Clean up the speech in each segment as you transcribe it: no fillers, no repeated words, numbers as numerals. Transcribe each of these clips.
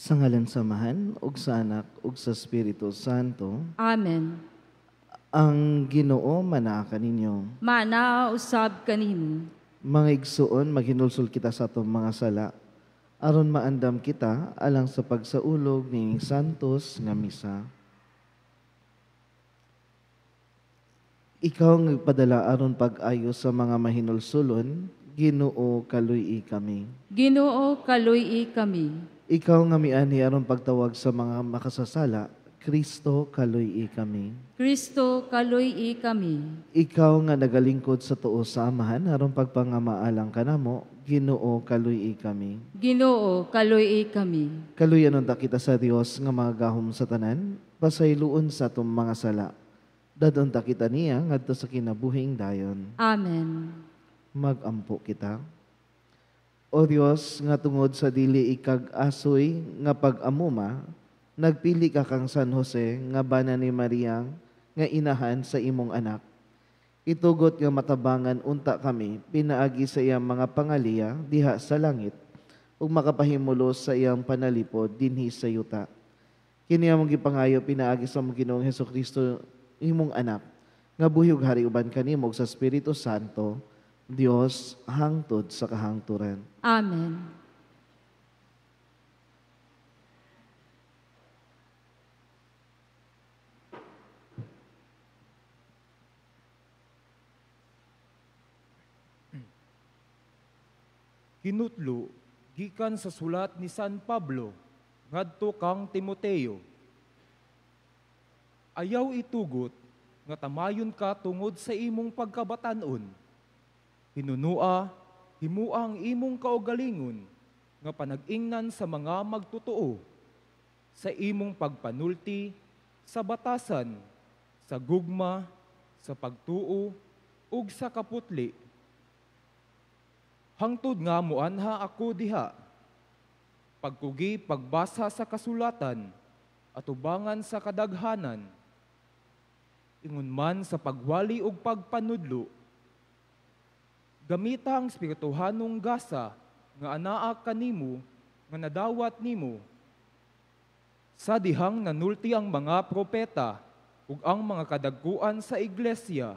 Sa ngalan sa Amahan, ug sa Anak, ug sa Espiritu Santo. Amen. Ang Ginoo manaa kaninyo. Manaa usab kanimo. Mga igsuon, maghinulsol kita sa atong mga sala, aron maandam kita alang sa pagsaulog ni Santos nga misa. Ikaw ang nagpadala aron pag-ayo sa mga mahinulsulon, Ginoo, kaluy-i kami. Ginoo, kaluy-i kami. Ikaw nga mianhi aron pagtawag sa mga makasasala, Kristo, kaluy-i kami. Kristo, kaluy-i kami. Ikaw nga nagalingkod sa tuo sa Amahan aron pagpangamaalang kanamo, Ginoo, kaluy-i kami. Ginoo, kaluy-i kami. Kaluyan unta kita sa Dios nga magahom sa tanan, pasayloon sa atong mga sala. Dadon ta kita niya ngadto sa kinabuhing dayon. Amen. Magampo kita. O Dios, nga tungod sa dili ikag asoy nga pag-amuma, nagpili ka kang San Jose nga bana ni Maria nga inahan sa imong anak. Itugot nga matabangan unta kami pinaagi sa iyang mga pangaliya diha sa langit ug makapahimulos sa iyang panalipod dinhi sa yuta. Kini among gipangayo pinaagi sa among Ginoong Hesukristo imong anak nga buhi ug hari uban kanimo sa Espiritu Santo, Dios hangtod sa kahangturan. Amen. Kinutlo gikan sa sulat ni San Pablo ngadto kang Timoteo. Ayaw itugot nga tamayon ka tungod sa imong pagkabatan-on. Hinunua, himua ang imong kaugalingon nga panag-ingnan sa mga magtotoo, sa imong pagpanulti, sa batasan, sa gugma, sa pagtuo, ug sa kaputli. Hangtod nga muanha ako diha, pagkugi pagbasa sa kasulatan, atubangan sa kadaghanan, ingon man sa pagwali ug pagpanudlo. Gamita ang espirituhanong gasa nga anaa kanimo nga nadawat nimo. Sa dihang nanulti ang mga propeta ug ang mga kadagkuan sa iglesia,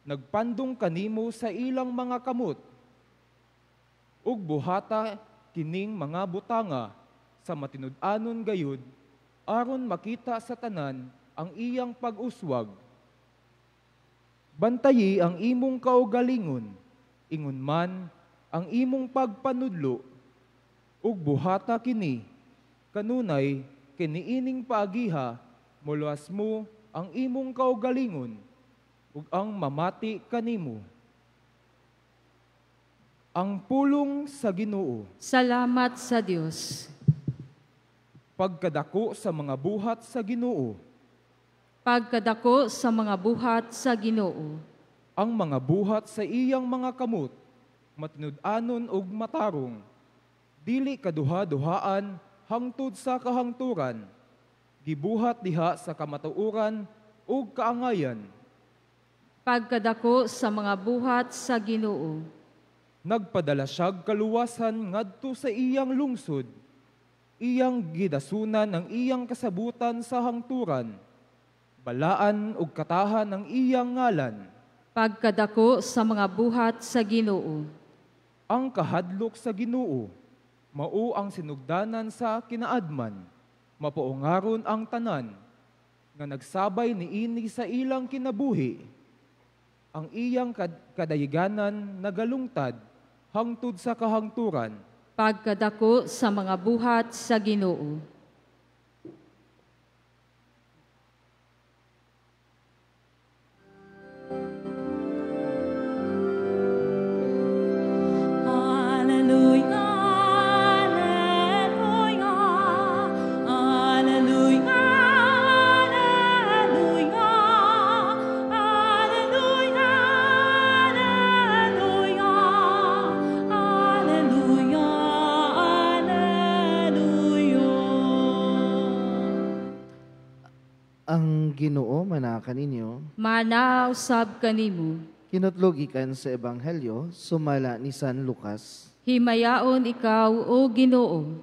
nagpandong kanimo sa ilang mga kamot, ug buhata kining mga butanga sa matinud-anon gayud aron makita sa tanan ang iyang pag-uswag. Bantayi ang imong kaugalingon, ingon man ang imong pagpanudlo, ug buhata kini, kanunay kiniining paagiha, muluwas mo ang imong kaugalingon, ug ang mamati kanimo. Ang pulong sa Ginoo. Salamat sa Dios. Pagkadako sa mga buhat sa Ginoo. Pagkadako sa mga buhat sa Ginoo. Ang mga buhat sa iyang mga kamot, matinud-anon ug matarong, dili kaduha-duhaan hangtod sa kahangturan, gibuhat diha sa kamatuoran ug kaangayan. Pagkadako sa mga buhat sa Ginoo. Nagpadala siyag kaluwasan ngadto sa iyang lungsod, iyang gidasunan ang iyang kasabutan sa hangturan, balaan ug katahan ang iyang ngalan. Pagkadako sa mga buhat sa Ginoo. Ang kahadlok sa Ginoo, mao ang sinugdanan sa kinaadman, mapuongaron ang tanan, nga nagsabay niini sa ilang kinabuhi. Ang iyang kadayiganan nagalungtad hangtod sa kahangturan. Pagkadako sa mga buhat sa Ginoo. Ang Ginoo manaa kaninyo. Manaa usab kanimo. Kinutlog gikan sa Ebanghelyo sumala ni San Lucas. Himayaon ikaw, o Ginoo.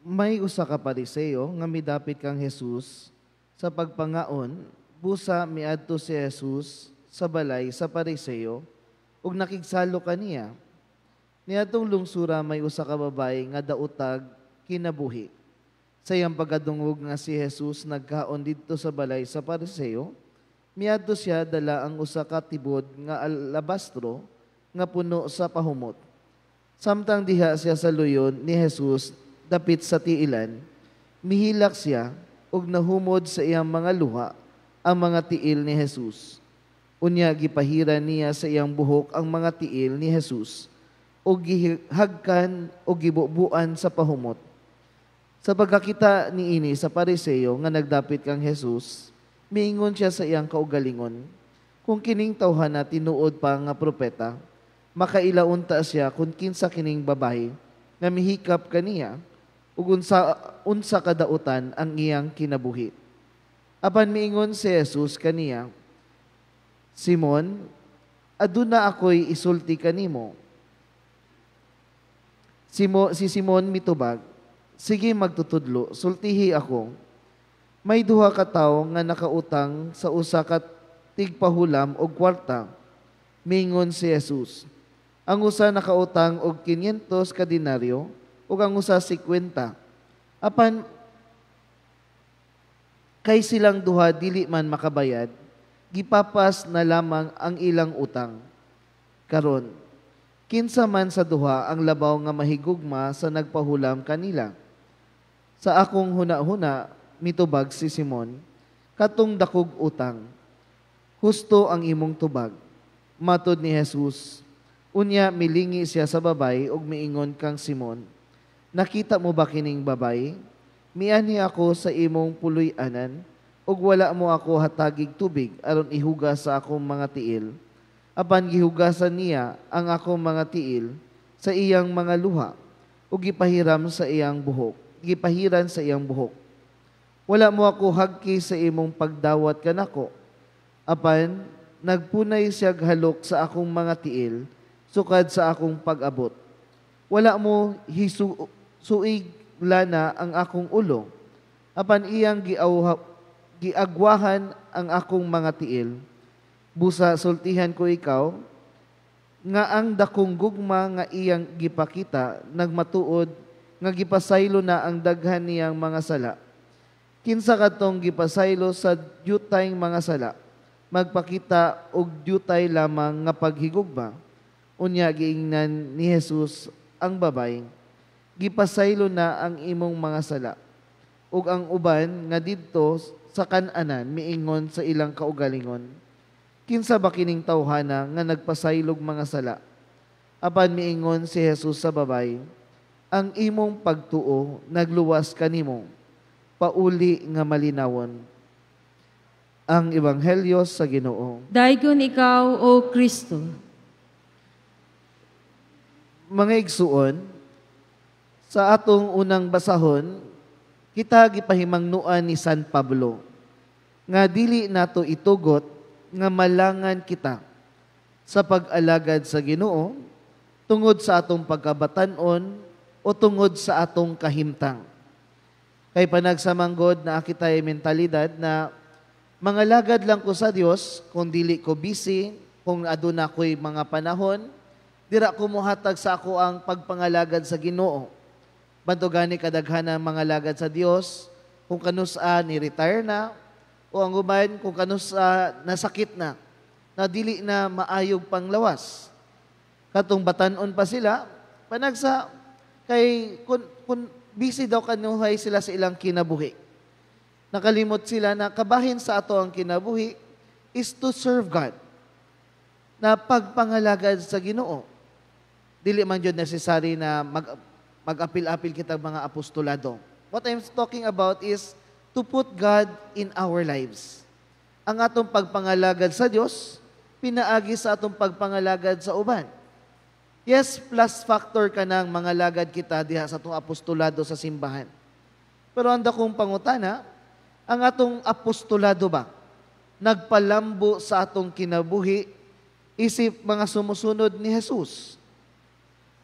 May usa ka Pariseo nga midapit kang Jesus sa pagpangaon, busa miadto si Jesus sa balay sa Pariseo ug nakigsalo kaniya. Niadtong lungsura may usa ka babaye nga daotag kinabuhi. Sa iyang pagkadungog nga si Jesus nagkaon didto sa balay sa Pariseo, miadto siya dala ang usa ka tibod nga alabastro nga puno sa pahumot. Samtang diha siya sa luyon ni Jesus dapit sa tiilan, mihilak siya ug nahumod sa iyang mga luha ang mga tiil ni Jesus. Unya gipahiran niya sa iyang buhok ang mga tiil ni Jesus ug gihagkan ug gibubuan sa pahumot. Sa pagkakita niini sa Pariseo nga nagdapit kang Jesus, miingon siya sa iyang kaugalingon, "Kung kining tawhana tinuod pa nga propeta, makaila unta siya kung kinsa kining babae nga mihikap kaniya ug unsa unsa kadautan ang iyang kinabuhi." Apan miingon si Jesus kaniya, "Simon, aduna ako'y isulti kanimo." Si Simon mitubag, "Sige magtutudlo, sultihi ako." May duha ka tawo nga nakautang sa usa ka tigpahulam og kwarta. Mingon si Jesus, "Ang usa nakautang og 500 ka denaryo ug ang usa 50. Apan kay silang duha dili man makabayad, gipapas na lamang ang ilang utang. Karon, kinsa man sa duha ang labaw nga mahigugma sa nagpahulam kanila?" "Sa akong huna-huna," mitubag si Simon, "katong dakog utang." "Husto ang imong tubag," matod ni Jesus. Unya milingi siya sa babay ug miingon kang Simon, "Nakita mo ba kining babay? Mianhi ako sa imong puloy-anan ug wala mo ako hatagig tubig aron ihugas sa akong mga tiil. Apan gihugasan niya ang akong mga tiil sa iyang mga luha ug gipahiram sa iyang buhok, gipahiran sa iyang buhok. Wala mo ako hagki sa imong pagdawat kanako. Apan nagpunay siya halok sa akong mga tiil sukad sa akong pag-abot. Wala mo hisu suig lana ang akong ulo. Apan iyang giagwahan ang akong mga tiil. Busa sultihan ko ikaw, nga ang dakong gugma nga iyang gipakita, nagmatuod nga gipasaylo na ang daghan niyang mga sala. Kinsa kadtong gipasaylo sa dyutay mga sala, magpakita og dyutay lamang nga paghigugma." Unya giingnan ni Jesus ang babay, "Gipasaylo na ang imong mga sala." Ug ang uban nga didto sa kan-anan miingon sa ilang kaugalingon, "Kinsa ba kining tawhana nga nagpasaylog mga sala?" Apan miingon si Jesus sa babay, "Ang imong pagtuo nagluwas kanimo. Pauli nga malinawon." Ang Ebanghelyo sa Ginoo. Daygon ikaw, O Kristo. Mga igsuon, sa atong unang basahon, kita gipahimangnuan ni San Pablo nga dili nato itugot nga malangan kita sa pag-alagad sa Ginoo tungod sa atong pagkabatan-on o tungod sa atong kahimtang. Kay panagsamanggod na kita'y mentalidad na mangalagad lang ko sa Dios kung dili ko busy, kung aduna ko'y mga panahon, dira ko mohatag sa ako ang pagpangalagad sa Ginoo. Banto gani kadaghanan mga lagad sa Dios kung kanusa ni retire na o ang uban kung kanusa nasakit na, na dili na maayog panglawas. Katong batan-on pa sila, panagsa kay kun busy daw kanuhay sila sa ilang kinabuhi. Nakalimot sila na kabahin sa ato ang kinabuhi is to serve God. Na pagpangalagad sa Ginoo. Dili man jud necessary na mag-apil-apil kita mga apostolado. What I'm talking about is to put God in our lives. Ang atong pagpangalagad sa Dios, pinaagi sa atong pagpangalagad sa uban. Yes, plus factor ka ng mga lagad kita diha sa atong apostolado sa simbahan. Pero ang dakong pangutana, ang atong apostolado ba nagpalambo sa atong kinabuhi isip mga sumusunod ni Jesus?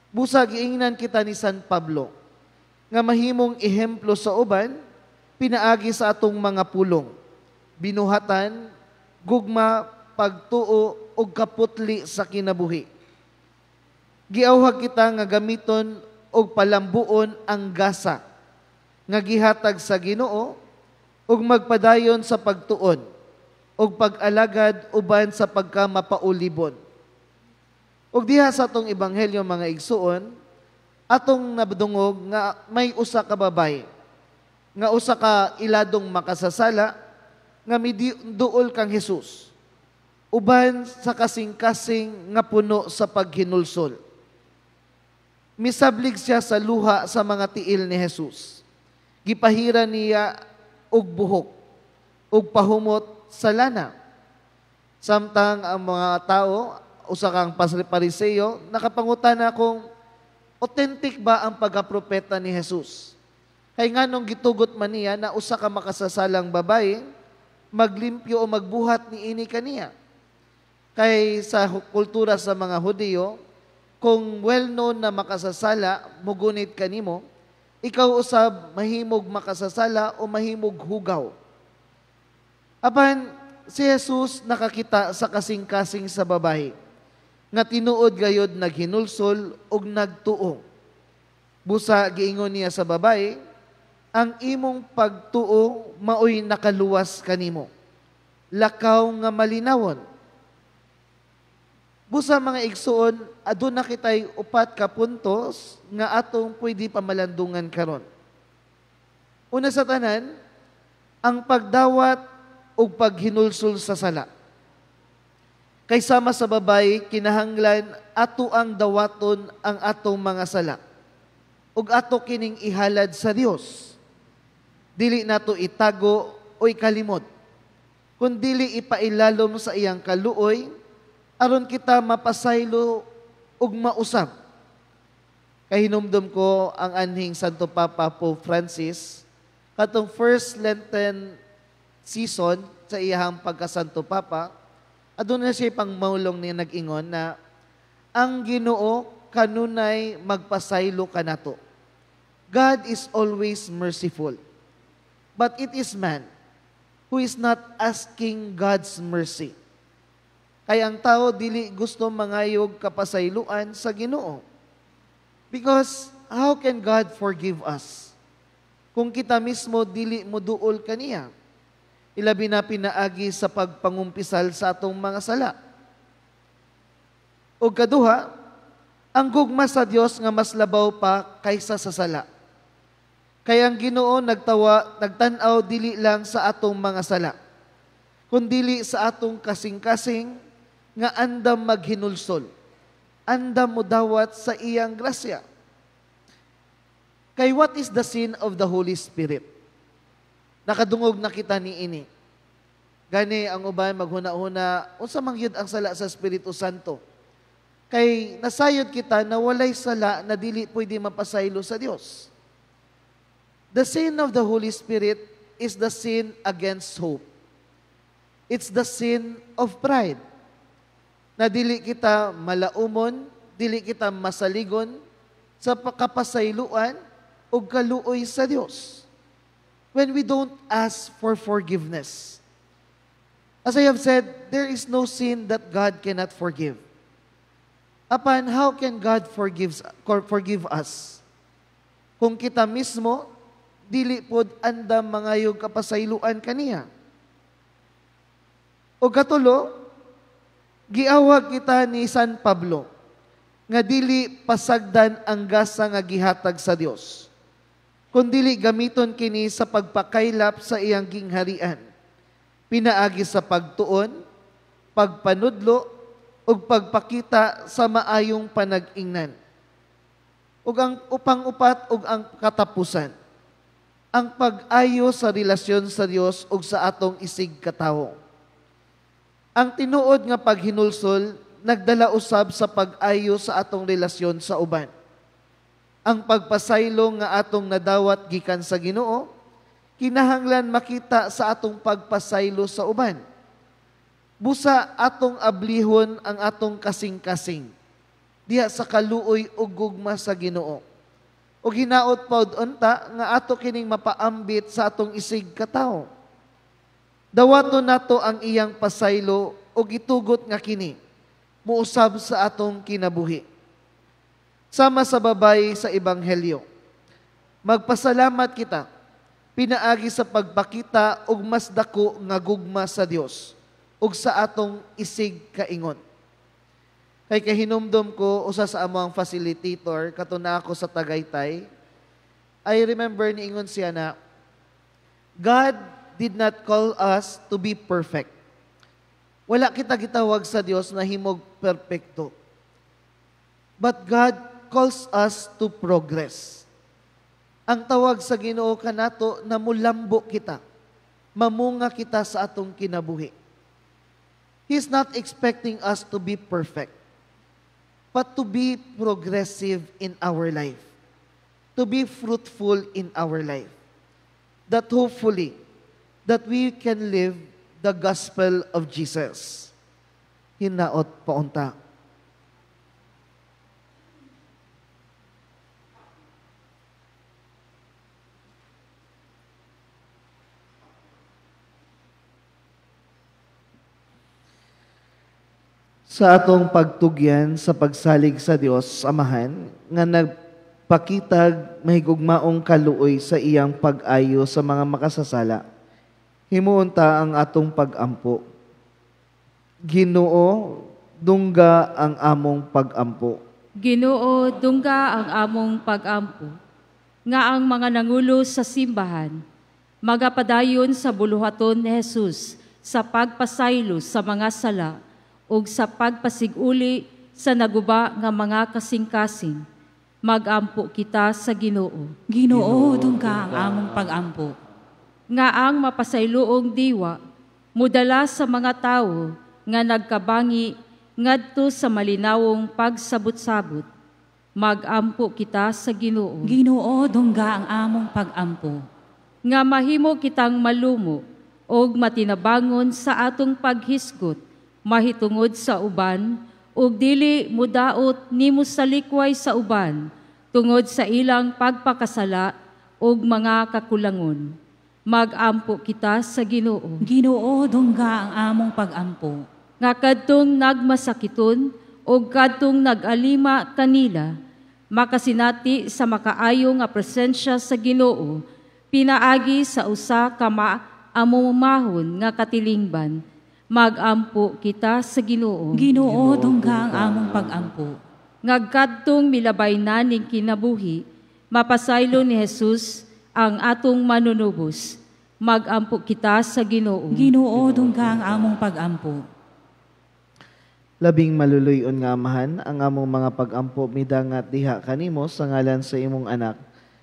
Busa giingnan kita ni San Pablo Nga mahimong ehemplo sa uban, pinaagi sa atong mga pulong, binuhatan, gugma, pagtuo ug kaputli sa kinabuhi. Giawhag kita nga gamiton og palambuon ang gasa nga gihatag sa Ginoo ug magpadayon sa pagtuon ug pag-alagad uban sa pagkamapaulibon. Ug diha sa atong ebanghelyo, mga igsuon, atong nabdungog nga may usa ka babaye nga usa ka iladong makasasala nga miduol kang Jesus uban sa kasing-kasing nga puno sa paghinulsol. Misablig siya sa luha sa mga tiil ni Jesus. Gipahira niya og buhok ug pahumot sa lana. Samtang ang mga tao, usa kang Pariseo, nakapangutana kung authentic ba ang pagkapropeta ni Jesus. Kay nganong gitugot man niya na usa ka makasasalang babaye maglimpyo o magbuhat ni ini kaniya. Kay sa kultura sa mga Hudiyo, kung well-known na makasasala, mugunit kanimo, ikaw usab mahimog makasasala o mahimog hugaw. Apan si Jesus nakakita sa kasing-kasing sa babae nga tinuod gayod naghinulsol ug nagtuo. Busa giingon niya sa babae, "Ang imong pagtuo maoy nakaluwas kanimo. Lakaw nga malinawon." Busa, mga igsuon, aduna kitay upat ka puntos nga atong pwede pamalandungan karon. Una sa tanan, ang pagdawat ug paghinulsol sa sala. Kay sama sa babae, kinahanglan ato ang dawaton ang atong mga sala ug ato kining ihalad sa Dios. Dili nato itago o ikalimot, kun dili ipailalom sa iyang kaluoy aron kita mapasaylo ug mausab. Kahinumdum ko ang anhing Santo Papa Pope Francis katong first Lenten season sa iyahang pagka-Santo Papa, aduna siya pangmaulong niya nag-ingon na ang Ginoo kanunay magpasaylo kanato. God is always merciful. But it is man who is not asking God's mercy. Kay ang tao dili gusto mangayog kapasayloan sa Ginoo. Because how can God forgive us kung kita mismo dili moduol kaniya? Ilabi na pinaagi sa pagpangumpisal sa atong mga sala. O kaduha, ang gugma sa Dios nga mas labaw pa kaysa sa sala. Kay ang Ginoo nagtan-aw dili lang sa atong mga sala, kundili sa atong kasing-kasing nga andam maghinulsol, andam modawat sa iyang grasya. Kay what is the sin of the Holy Spirit? Nakadungog na kita ni ini. Gani ang uban maghuna-huna, unsa man gyud ang sala sa Espiritu Santo? Kay nasayod kita na walay sala na dili pwede mapasaylo sa Dios. The sin of the Holy Spirit is the sin against hope. It's the sin of pride. Na dili kita malaumon, dili kita masaligon sa kapasayloan o kaluoy sa Dios when we don't ask for forgiveness. As I have said, there is no sin that God cannot forgive. Apan, how can God forgive us kung kita mismo dili pod andam mangayog kapasayloan kaniya? O katulo, giawhag kita ni San Pablo nga dili pasagdan ang gasa nga gihatag sa Dios, kundili gamiton kini sa pagpakaylap sa iyang gingharian, pinaagi sa pagtuon, pagpanudlo, ug pagpakita sa maayong panag-ingnan. Ug ang upang-upat ug ang katapusan, ang pag-ayo sa relasyon sa Dios ug sa atong isig katawo. Ang tinuod nga paghinulsol nagdala usab sa pag-ayo sa atong relasyon sa uban. Ang pagpasaylo nga atong nadawat gikan sa Ginoo kinahanglan makita sa atong pagpasaylo sa uban. Busa atong ablihon ang atong kasing-kasing diha sa kaluoy ug gugma sa Ginoo. Ug hinaot pod unta nga ato kining mapaambit sa atong isig katawo. Dawaton nato ang iyang pasaylo ug itugot nga kini muusab sa atong kinabuhi. Sama sa babay sa Ebanghelyo, magpasalamat kita pinaagi sa pagpakita og mas dako nga gugma sa Dios ug sa atong isig kaingon. Kay kahinumdom ko, usa sa among facilitator, kato na ako sa Tagaytay, I remember niingon siya na, God did not call us to be perfect. Wala kita gitawag sa Dios na himog perpekto. But God calls us to progress. Ang tawag sa Ginoo kanato na mulambo kita, mamunga kita sa atong kinabuhi. He's not expecting us to be perfect, but to be progressive in our life, to be fruitful in our life. That hopefully, that we can live the gospel of Jesus. Hinaot paunta. Sa atong pagtugyan sa pagsalig sa Dios Amahan nga nagpakitag mahigugmaong kaluoy sa iyang pag-ayo sa mga makasasala, himuon ta ang atong pag-ampo. Ginoo, dungga ang among pag-ampo. Ginoo, dungga ang among pag-ampo. Nga ang mga nangulo sa simbahan magapadayon sa buluhaton ni Jesus sa pagpasaylo sa mga sala ug sa pagpasiguli sa naguba nga mga kasing-kasing. Magampo kita sa Ginoo. Ginoo, dungga ang among pag-ampo. Nga ang mapasayloong diwa mudala sa mga tawo nga nagkabangi ngadto sa malinawong pagsabot-sabot. Magampo kita sa Ginoo. Ginoo, dungga ang among pag-ampo. Nga mahimo kitang malumo og matinabangon sa atong paghisgot mahitungod sa uban ug dili mudaot nimo sa likway sa uban tungod sa ilang pagpakasala ug mga kakulangon. Magampo kita sa Ginoo. Ginoo, dungga ang among pag-ampo. Nga kadtong nagmasakiton ug kadtong nag-alima kanila makasinati sa makaayo nga presensya sa Ginoo pinaagi sa usa ka maamumahon nga katilingban. Magampo kita sa Ginoo. Ginoo, dungga ang among pag-ampo. Nga kadtong milabay na ning kinabuhi, mapasaylo ni Jesus ang atong manunubos. Magampo kita sa Ginoo. Ginoo, dungga ang among pag-ampo. Labing maluluyon nga Amahan, ang among mga pag-ampo midangat diha kanimo sa ngalan sa imong anak,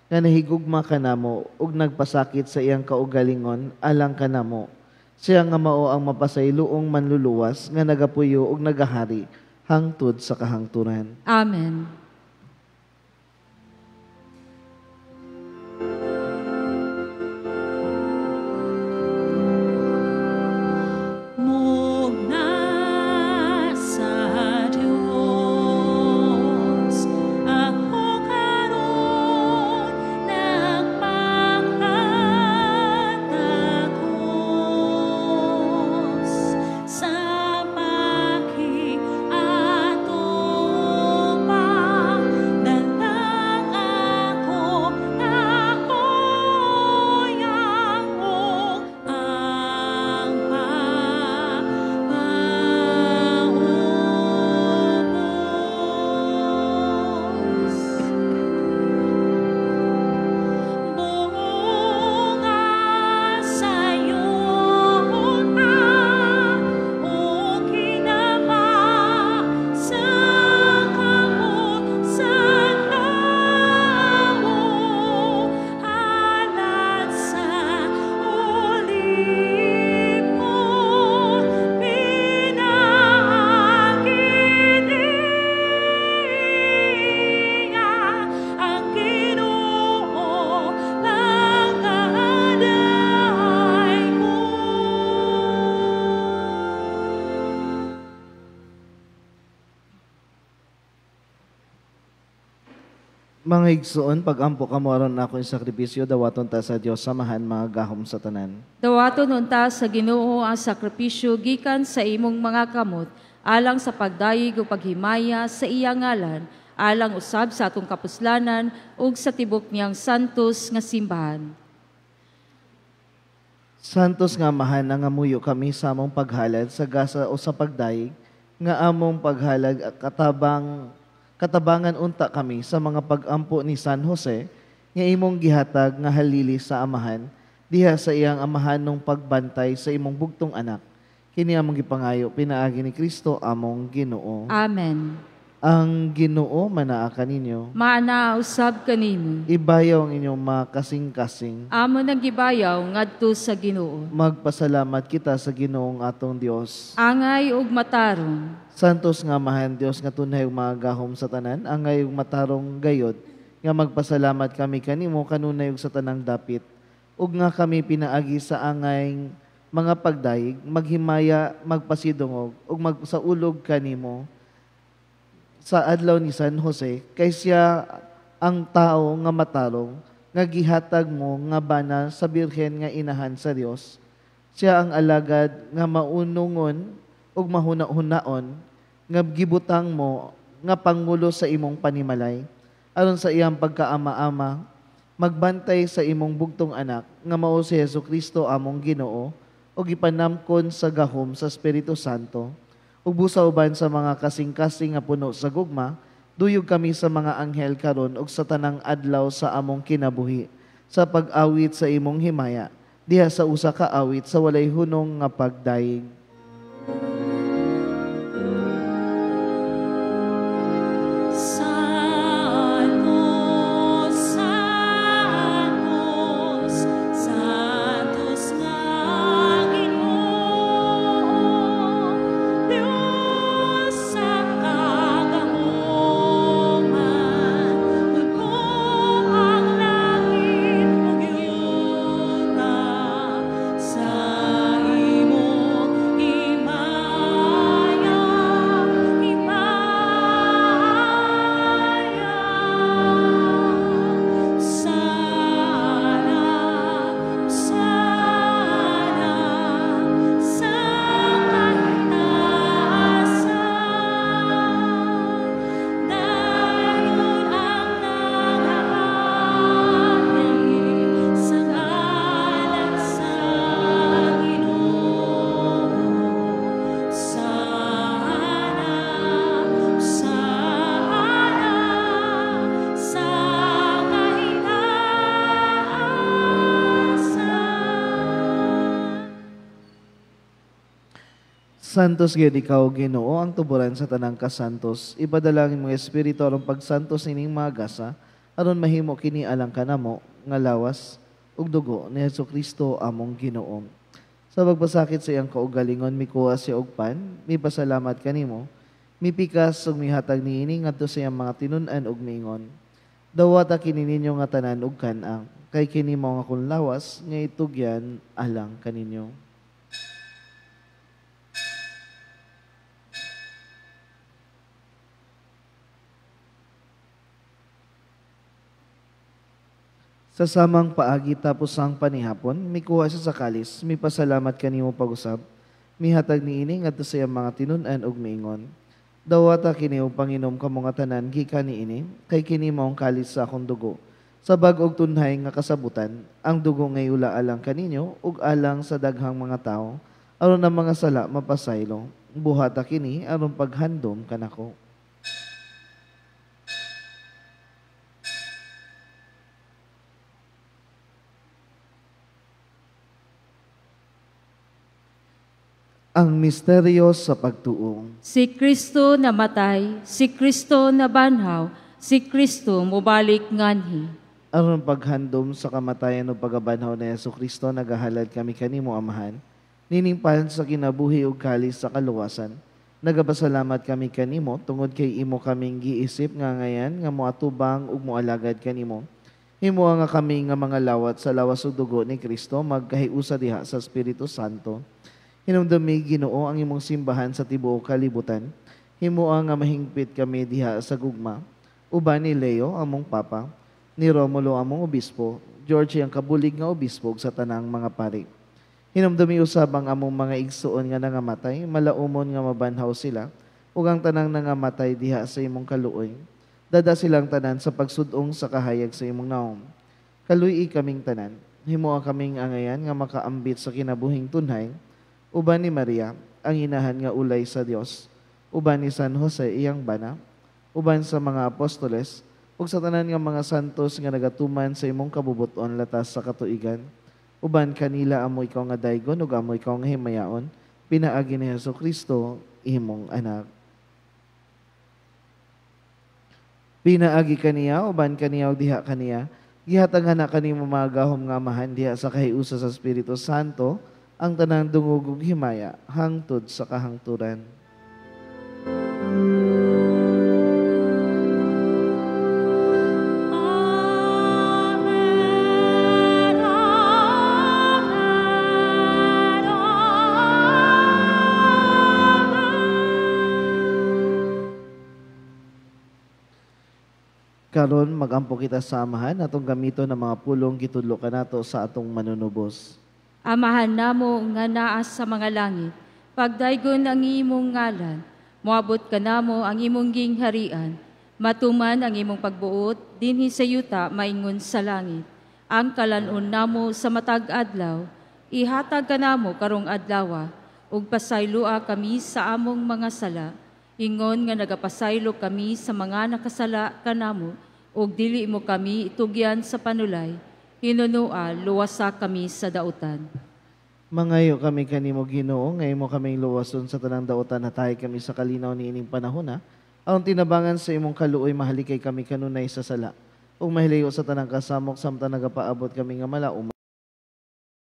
nga nahigugma kanamo ug nagpasakit sa iyang kaugalingon alang kanamo. Siya nga mao ang mapasayloong manluluwas nga nagapuyo ug nagahari hangtod sa kahangturan. Amen. Sa pakiatubang. Mga igsoon, pag-ampo kamo aron ako yung sakripisyo, dawaton ta sa Dios samahan mga gahom sa tanan. Dawaton unta sa Ginoo ang sakripisyo gikan sa imong mga kamot, alang sa pagdayeg ug paghimaya sa iyang ngalan, alang usab sa atong kapuslanan ug sa tibok niyang santos nga simbahan. Santos nga Amahan, nangamuyo kami sa among paghalad sa gasa o sa pagdayeg, nga among paghalad katabangan unta kami sa mga pag-ampo ni San Jose, nga imong gihatag nga halili sa Amahan, diha sa iyang amahan nung pagbantay sa imong bugtong anak. Kini among gipangayo, pinaagi ni Kristo among Ginoo. Amen. Ang Ginoo manaa kaninyo. Maana usab kanimo. Ibayaw ang inyong mga kasing-kasing. Amo nang gibayaw ngadto sa Ginoo. Magpasalamat kita sa Ginoong atong Dios. Angay ug matarong. Santos nga Amahan Dios nga tunay ug mga gahom sa tanan, angay ug matarong gayod nga magpasalamat kami kanimo kanunay ug sa tanang dapit, ug nga kami pinaagi sa angay mga pagdayeg, maghimaya, magpasidungog ug magsaulog kanimo sa adlaw ni San Jose, kay siya ang tao nga matarong nga gihatag mo nga bana sa birhen nga inahan sa Dios. Siya ang alagad nga maunungon ug mahuna-hunaon nga gibutang mo nga pangulo sa imong panimalay, aron sa iyang pagkaama-ama magbantay sa imong bugtong anak nga mao si Jesu-Kristo among Ginoo, ug ipanamkon sa gahom sa Espiritu Santo, ug busa uban sa mga kasing-kasing nga puno sa gugma, duyog kami sa mga anghel karon ug sa tanang adlaw sa among kinabuhi, sa pag-awit sa imong himaya, diha sa usa ka awit sa walay hunong nga pagdayeg. Santos gyud ikaw, Ginoo, ang tuburan sa tanang kasantos. Ipadala ang imong espiritu aron pagsantos ining mga gasa, aron mahimo kini alang kanamo nga lawas ug dugo ni Jesu-Kristo among Ginoo. Sa pagpasakit sa iyang kaugalingon, mikuha siya og pan, mipasalamat kanimo, mipikas ug mihatag niini ngadto sa iyang mga tinun-an ug miingon, dawata kini ninyo nga tanan ug kan-ang, kay kini mao ang akong lawas nga itugyan alang kaninyo. Sa samang paagi tapos ang panihapon, mikuha siya sa kalis, mipasalamat kanimo pag-usab, mihatag niini ngadto sa iyang mga tinun-an ug miingon, dawata kini og panginom kamo nga tanan gikan niini, kay kini mao ang kalis sa akong dugo. Sa bag-og tunhay nga kasabutan, ang dugo ngay ula alang kaninyo ug alang sa daghang mga tawo, aron ang mga sala mapasaylo. Buhata kini aron paghandom kanako. Ang misteryo sa pagtuo. Si Kristo namatay, si Kristo nabanhaw, si Kristo mobalik nganhi. Aron paghandom sa kamatayan o pagabanhaw ni Jesu-Kristo, nagahalad kami kanimo, Amahan, niningpan sa kinabuhi ug kalis sa kaluwasan. Nagapasalamat kami kanimo tungod kay imo kaming giisip nga ngayan nga moatubang ug moalagad kanimo. Himoa nga kami nga mga lawat sa lawas ug dugo ni Kristo magkahiusa diha sa Espiritu Santo. Hinumdumi, Ginoo, ang imong simbahan sa tibuok kalibutan. Himoa nga mahingpit kami diha sa gugma. Uban ni Leo, among Papa, ni Romulo, among Obispo, George ang kabulig nga obispo sa tanang mga pari. Hinumdumi usab ang among mga igsuon nga nangamatay, malaumon nga mabanhaw sila, ug ang tanang nangamatay diha sa imong kaluoy. Dada silang tanan sa pagsudong sa kahayag sa imong naom. Kaluy-i kaming tanan, himoa kaming angayan nga makaambit sa kinabuhing tunhay, uban ni Maria, ang inahan nga ulay sa Dios, uban ni San Jose iyang bana, uban sa mga apostoles, ug sa tanan nga mga santos nga nagatuman sa imong kabubuton latas sa katuigan, uban kanila amo ikaw nga daygon ug amo ikaw nga himayaon, pinaagi ni Hesus Kristo imong anak. Pinaagi kaniya, uban kaniya ug diha kaniya, gihatag na kanimo mga gahom nga amahan diha sa kahiusa sa Espiritu Santo, ang tanang dungog ug himaya hangtod sa kahangturan. Karon magampo kita sa Amahan atong gamiton ang mga pulong gitudlo kanato sa atong manunubos. Amahan namo nga naa sa mga langit, pagdaygon ang imong ngalan, moabot kanamo ang imong gingharian, matuman ang imong pagbuot dinhi sa yuta maingon sa langit. Ang kalan-on namo sa matag adlaw, ihatag kanamo karong adlawa, ug pasayloa kami sa among mga sala, ingon nga nagapasaylo kami sa mga nakasala kanamo, ug dili mo kami itugyan sa panulay, hinunua luwasa kami sa dautan. Mangayo kami kanimo Ginoo, ngayon mo kaming luwason sa tanang dautan, hatahi kami sa kalinaw niining panahona. Ang tinabangan sa imong kaluoy mahalikay kami kanunay sa sala, ug mahilayo sa tanang kasamok samtang nagapaabot kami nga malauma.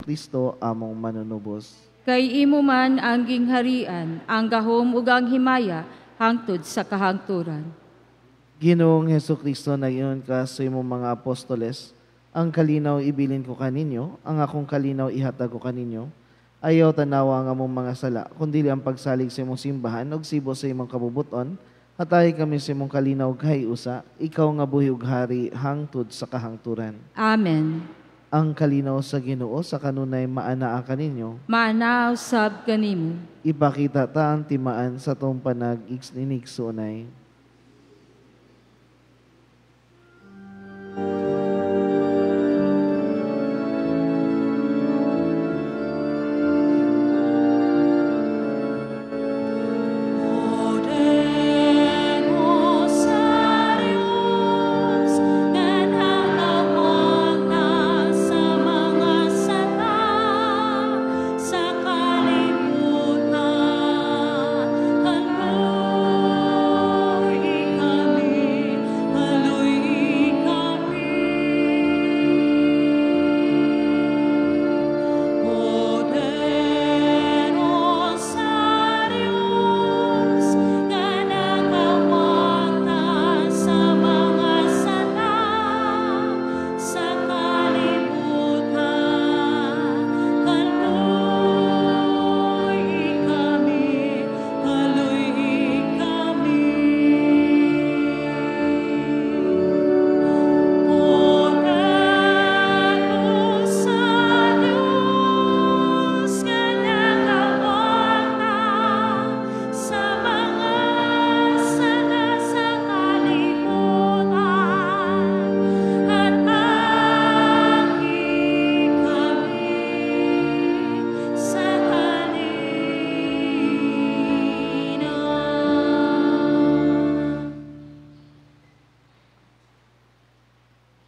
Kristo among manunubos. Kay imo man ang gingharian, ang gahom ug ang himaya hangtod sa kahangturan. Ginoong Hesukristo, nag-ingon ka sa imong mga apostoles, ang kalinaw ibilin ko kaninyo, ang akong kalinaw ihatag ko kaninyo. Ayaw tanawa ang among mga sala, kundi ang pagsalig sa imong simbahan ug sibo sa imong kabubuton. Hatahi kami sa imong kalinaw usa, ikaw nga buhi ug hari hangtod sa kahangturan. Amen. Ang kalinaw sa Ginoo sa kanunay maanaa kaninyo. Maanaa usab kanimo. Ipakita ta ang timaan sa tong panag-ignigsunay.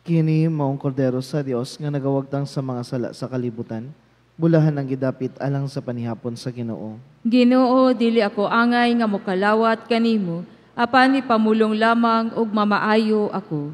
Kini maong kordero sa Dios nga nagawagtang sa mga sala sa kalibutan, bulahan ang gidapit alang sa panihapon sa Ginoo. Ginoo, dili ako angay nga mokalawat kanimo, apan ipamulong lamang ug mamaayo ako.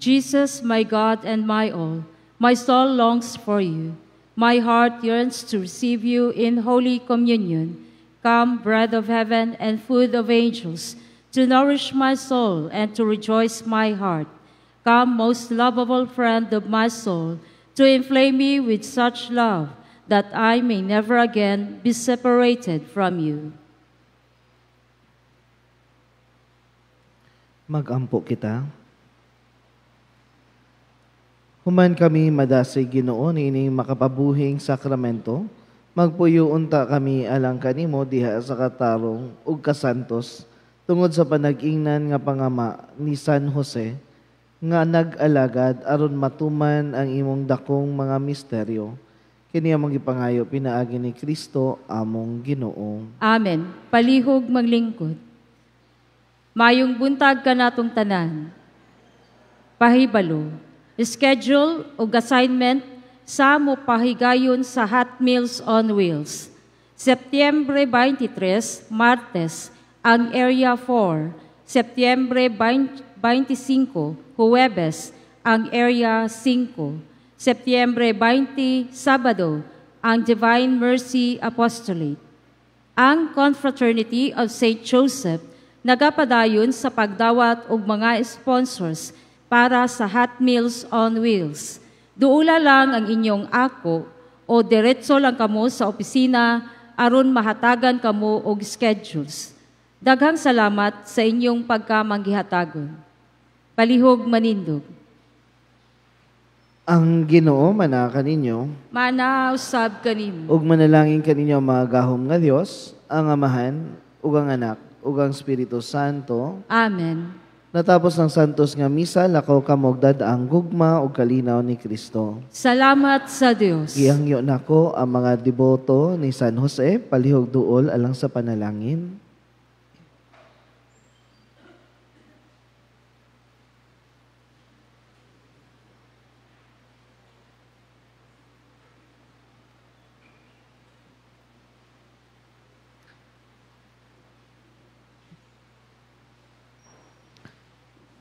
Jesus, my God and my all, my soul longs for you. My heart yearns to receive you in Holy Communion. Come, bread of heaven and food of angels, to nourish my soul and to rejoice my heart. Come, most lovable friend of my soul, to inflame me with such love that I may never again be separated from you. Magampo kita. Human kami madasig Ginoo niining makapabuhing sakramento, magpuyo unta kami alang kanimo diha sa katarong ug kasantos tungod sa panag-ingnan nga pangama ni San Jose nga nag-alagad aron matuman ang imong dakong mga misteryo. Kini among gipangayo pinaagi ni Kristo among Ginoo. Amen. Palihog maglingkod. Mayong buntag kanatong tanan. Pahibalo. Schedule o assignment sa mopahigayon sa Hot Meals on Wheels. Setyembre 23, Martes, ang Area 4. Setyembre 25, Huwebes, ang Area 5. Setyembre 20, Sabado, ang Divine Mercy Apostolate. Ang Confraternity of St. Joseph nagapadayon sa pagdawat og mga sponsors para sa Hot Meals on Wheels. Duula lang ang inyong ako o diretso lang kamo sa opisina aron mahatagan kamo og schedules. Daghang salamat sa inyong pagkamanggihatagon. Palihog manindog. Ang Ginoo mana kaninyo, mana usab kanimo. Ug manalangin kaninyo mga gahom nga Dios, ang Amahan ug ang Anak ug ang Espiritu Santo. Amen. Natapos ng santos nga misa, lakaw kamog dad-ang gugma ug kalinaw ni Kristo. Salamat sa Dios. Gihangyo nako ang mga deboto ni San Jose, palihog duol alang sa panalangin.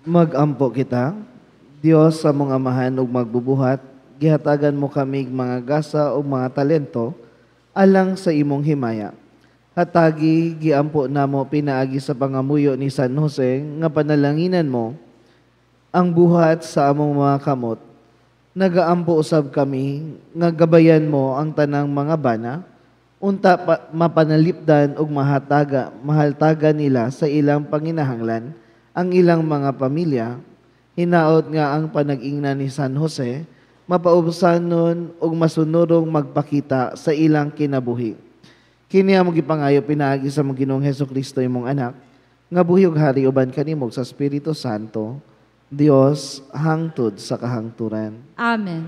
Magampo kita, Dios sa among Amahan ug magbubuhat, gihatagan mo kami mga gasa ug mga talento alang sa imong himaya. Hatagi giampo namo pinaagi sa pangamuyo ni San Jose nga panalanginan mo ang buhat sa among mga kamot. Nagaampo usab kami nga gabayan mo ang tanang mga bana unta mapanalipdan ug mahaltaga nila sa ilang panginahanglan ang ilang mga pamilya. Hinaot nga ang panag-ingna ni San Jose mapaubsanon ug masunurong magpakita sa ilang kinabuhi. Kini among gipangayo pinaagi sa among Ginoong Hesukristo imong anak nga buhi ug hari uban kanimo sa Espiritu Santo, Dios hangtod sa kahangturan. Amen.